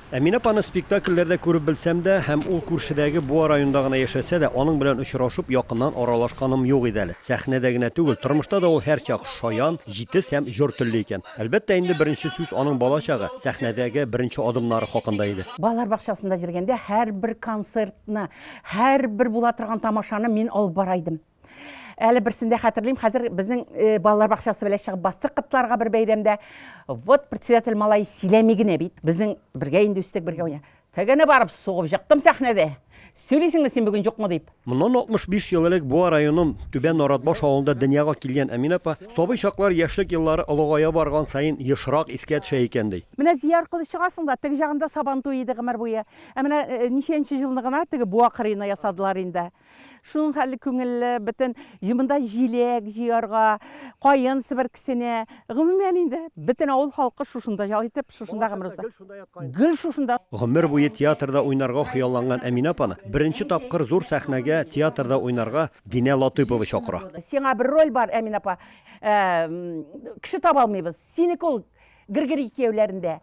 Әминә апаны спектакльләрдә күреп белсәм дә һәм ул күршедәге Буа районында гына яшәсә дә, аның белән очрашып, якыннан аралашканым юк иде әле. Сәхнәдә генә түгел, тормышта да ул һәрчак шаян, җитез һәм җор телле икән. Әлбәттә инде, беренче сүз аның балачагы, сәхнәдәге беренче адымнары хакында иде. Балалар бакчасында йөргәндә һәрбер концертны, һәрбер була торган тамашаны мин алып бара идем. Әле берсендә хәтерлим, хәзер безнең э, балалар бакчасы белән чыгып бастык кытларга бер бәйрәмдә. Вот председатель малай сөйләми генә бит. Безнең бергә инде үстек, бергә уйна. Тегене барып сугып жыктым сәхнәдә. Сөйлисеңме син бүген юкмы дип. Моннан 65 ел элек Буа районының Түбән Наратбаш авылында дөньяга килгән Әминә апа сабый чаклар, яшьлек еллары олыгая барган саен ешрак искә төшә икән, ди. Менә Зөя аркылы чыгасың да, теге җагында Сабантуй иде гомер буе. Ә менә э, ничәнче елны гына теге Буа кырыена ясадылар инде. Шуның хәтле күңелле, бөтен монда җиләк җыярга, каен себеркесенә, гомумән инде бөтен авыл халкы шушында ял итеп, шушында гомер уза. Гел шушында. Гомер буе театрда уйнарга хыялланган Әминә апаны беренче тапкыр зур сәхнәгә театрда уйнарга Динә Латыйпова чакыра. Сиңа бер роль бар, Әминә апа, кеше таба алмыйбыз. Синеке ул, Гергери кияүләрендә,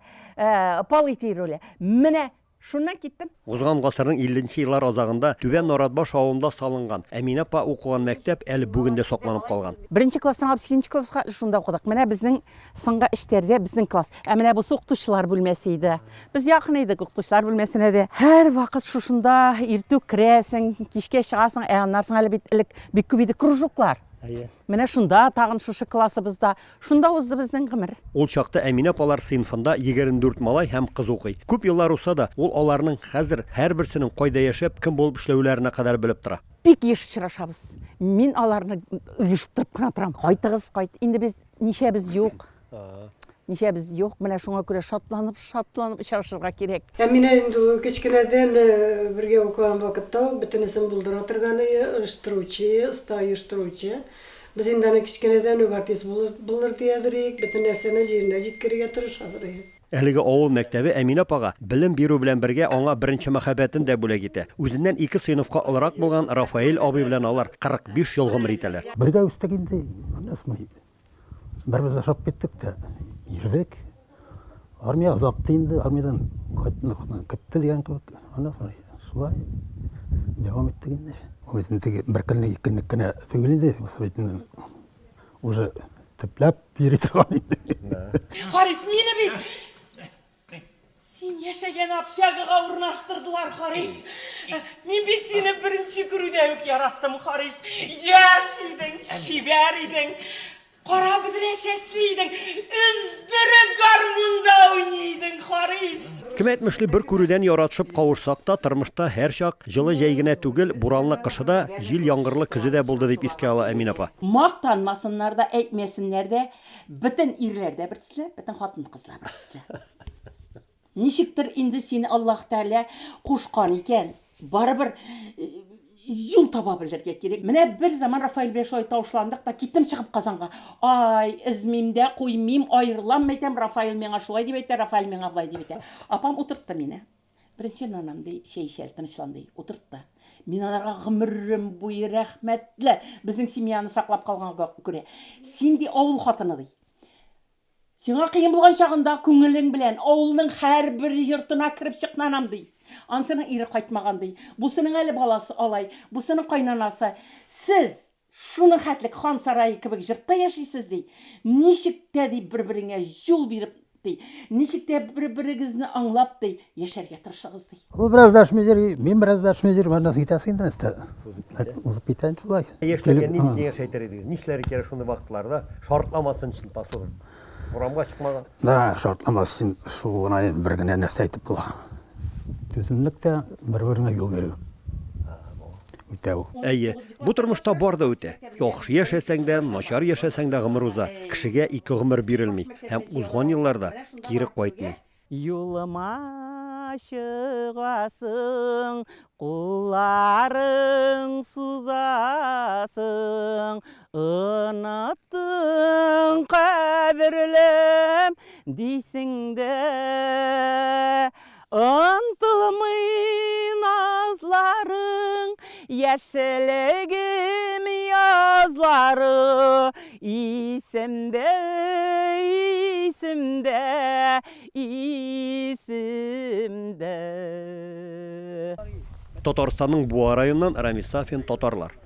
Палый роле. Менә Шуннан киттем. Узган гасырның 50 нче еллар азагында Түбән Наратбаш авылында салынган, Әминә апа укыган мәктәп әле бүген дә сакланып калган. Беренче класстан алып сигезенче класска хәтле шунда укыдык. Менә безнең соңгы өч тәрәзә безнең класс. Ә менә бусы укытучылар бүлмәсе иде. Без якын идек укытучылар бүлмәсенә дә. Һәрвакыт шушында иртүк керәсең, кичкә чыгасың. Ә аннан соң әле бит элек бик күп иде кружоклар. Әйе. Менә шунда тагын шушы классыбызда Шунда узды безнең гомер. Ул чакта Әминә апалар сыйныфында 24 малай һәм кыз укый. Күп еллар узса да, ул аларның хәзер һәрберсенең кайда яшәп, кем булып эшләүләренә кадәр белеп тора. Бик еш очрашабыз. Мин аларны оештырып кына торам. Кайтыгыз, кайт. Инде без ничәбез юк. Ничәбез юк. Менә шуңа күрә шатланып, шатланып очрашырга кирәк. Әминә инде ул кечкенәдән бергә укыган вакытта ук бөтенесен булдыра торган иде, оештыручы, оста оештыручы. Без инде аны кечкенәдән үк артист булыр диядер идек, бөтен нәрсәне җиренә җиткерергә тырышадыр идек. Әлеге авыл мәктәбе Әминә апага белем бирү белән бергә аңа беренче мәхәббәтен дә бүләк итә. Үзеннән ике сыйныфка олырак булган Рафаэль абый белән алар 45 ел гомер итәләр. Бергә үстек инде, Бер-беребезгә ошап киттек тә йөрдек. Армия озатты инде, армиядән кайтты, көтте дигән кебек. Ана шулай дәвам иттек инде. Үзем теге бер көнлек, ике көнлек кенә түгел инде, бит инде уже төпләп йөри торган инде. Харис, мине бит Син яшәгән общагага урнаштырдылар, Харис. Мин бит сине беренче күрүдә үк яраттым, Харис. Яшь идең, чибәр идең. Кара бөдрә чәчле идең. Өздереп гармунда уйный идең, Харис. Кем әйтмешли, бер күрүдән яратышып кавышсак та, тормышта һәрчак җылы җәй генә түгел, буранлы кышы да, җил-яңгырлы көзе дә булды, дип искә ала Әминә апа. Мактанмасыннар да, әйтмәсеннәр дә, бөтен ирләр дә бер төсле, бөтен хатын-кызлар бер төсле. Ничектер инде сине Аллаһ Тәгалә кушкан икән, барыбер э, юл таба белергә кирәк. Менә бер заман Рафаэль белән шулай тавышландык та, киттем чыгып Казанга. Ай, эзмим дә, куймыйм, аерылам әйтәм, Рафаэль миңа шулай дип әйтә, Рафаэль миңа болай дип әйтә. Апам утыртты мине. Беренче нанам ди, чәй эчәр, тынычлан ди, утыртты. Мин аларга гомерем буе рәхмәтле, безнең семьяны саклап калганга күрә. Син ди авыл хатыны ди. Сиңа кыен булган чагында күңелең белән авылның һәрбер йортына кереп чык, нанам, ди. Анысының ире кайтмаган, ди. Бусының әле баласы алай, бусының кайнанасы. Сез шуның хәтлек хан сарае кебек җортта яшисез, ди. Ничек тә, ди, бер-береңә юл биреп, ди, ничек тә бер-берегезне аңлап, ди, яшәргә тырышыгыз, ди. Ул бераз дәшми йөри, мин бераз дәшми йөрим, аннан соң китәсең инде нәрсә. Узып китә инде шулай. Яшьләргә нинди киңәш әйтер идегез? Нишләргә кирәк шундый вакытларда? Шартламасын өчен посуда. Урамга чыкмаган. Да, шартламас өчен шул гына инде бер генә нәрсә әйтеп була. Түземлек тә бер-береңә юл бирү. Үтә ул. Әйе, бу тормышта бар да үтә. Яхшы яшәсәң дә, начар яшәсәң дә гомер уза. Кешегә ике гомер бирелми һәм узган еллар да кире кайтмый. Юлыма чыгасың, кулларың сузасың, Оныттың, кадерлем, дисең дә. Онтылмый назларың, яшьлегем язлары, Исемдә, исемдә. Исемдә, исемдә. Татарстанның Буа районыннан Рамис Сафин, Татарлар.